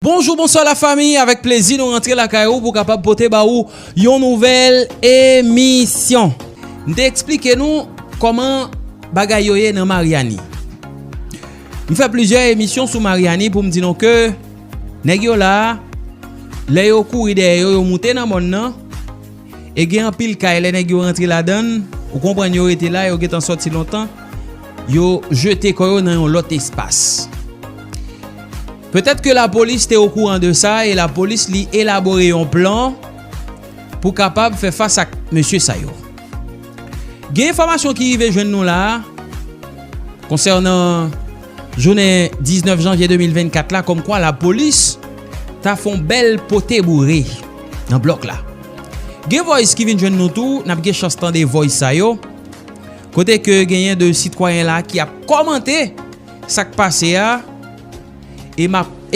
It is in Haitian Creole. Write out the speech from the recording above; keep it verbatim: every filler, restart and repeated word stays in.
Bonjou, bonswa lafanmi, avèk plezi nou rantre lakay ou pou kapab pote ba ou yon nouvèl emisyon. M te eksplike nou kòman bagay yo ye nan Maryani. M fè plizyè emisyon sou Maryani pou m di nou ke nèg yo la, lè yo kouri dèyè yo, yo moute nan mòn nan, e gen anpil kay, lè nèg yo rantre ladann, ou konprann yo rete la, yo gentan sòti lontan, yo jete kò yo nan yon lòt espas. Petèt ke lapolis te okouran de sa e lapolis li elabore yon plan pou kapab fè fas ak mesye sa yo. Gen enfòmasyon ki rive jwenn nou la a konsènan jounen diznèf janvye de mil vennkat la, kòmkwa lapolis ta fè yon bèl pote boure nan blòk la. Gen voice ki vin jwenn nou tou, n ap gen chans tande voice sa yo, kote ke genyen de sitwayen la ki ap kòmante sa k pase a, e m ap